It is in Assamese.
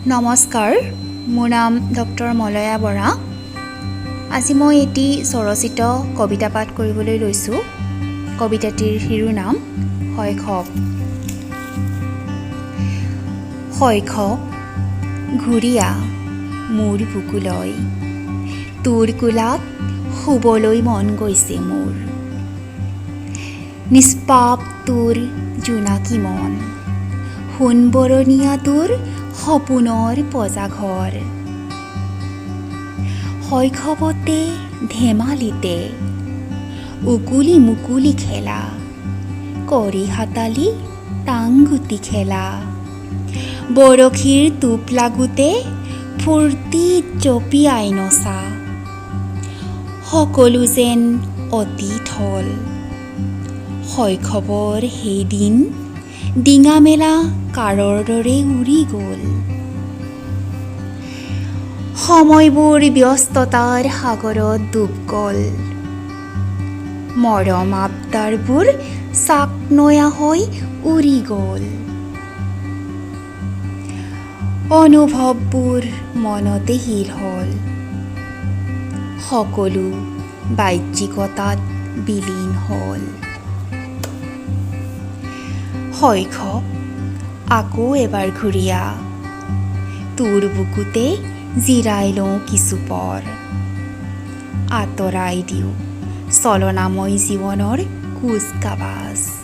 নমস্কাৰ, মোৰ নাম ডক্টৰ মলয়া বৰা। আজি মই এটি স্বৰচিত কবিতা পাঠ কৰিবলৈ লৈছোঁ। কবিতাটিৰ শিৰোনাম শৈশৱ। শৈশৱ ঘূৰি আহ মোৰ বুকুলৈ, তোৰ কোলাত শুবলৈ মন গৈছে মোৰ। নিষ্পাপ তোৰ জোনাকী মন, সোণবৰণীয়া তোৰ সপোনৰ পঁজাঘৰ। শৈশৱতে ধেমালিতে উকুলি মুকুলি খেলা, কৰি হাতালি টাংগুটি খেলা, বৰশীৰ টোপ লাগোতে ফূৰ্তিত জঁপিয়াই নচা, সকলো যেন অতীত হ'ল। শৈশৱৰ সেই দিন ডিঙা মেলা কাঁড়ৰ দৰে উৰি গ'ল। সময়বোৰ ব্যস্ততাৰ সাগৰত ডুব গ'ল। মৰম আবদাৰবোৰ চাকনৈয়া হৈ উৰি গ'ল। অনুভৱবোৰ মনতে শিল হ'ল। সকলো বাহ্যিকতাত বিলীন হ'ল। শৈশৱ আকৌ এবাৰ ঘূৰি আহ, তোৰ বুকুতে জিৰাই লওঁ কিছুপৰ। আঁতৰাই দিওঁ ছলনাময় জীৱনৰ কুচকাৱাজ।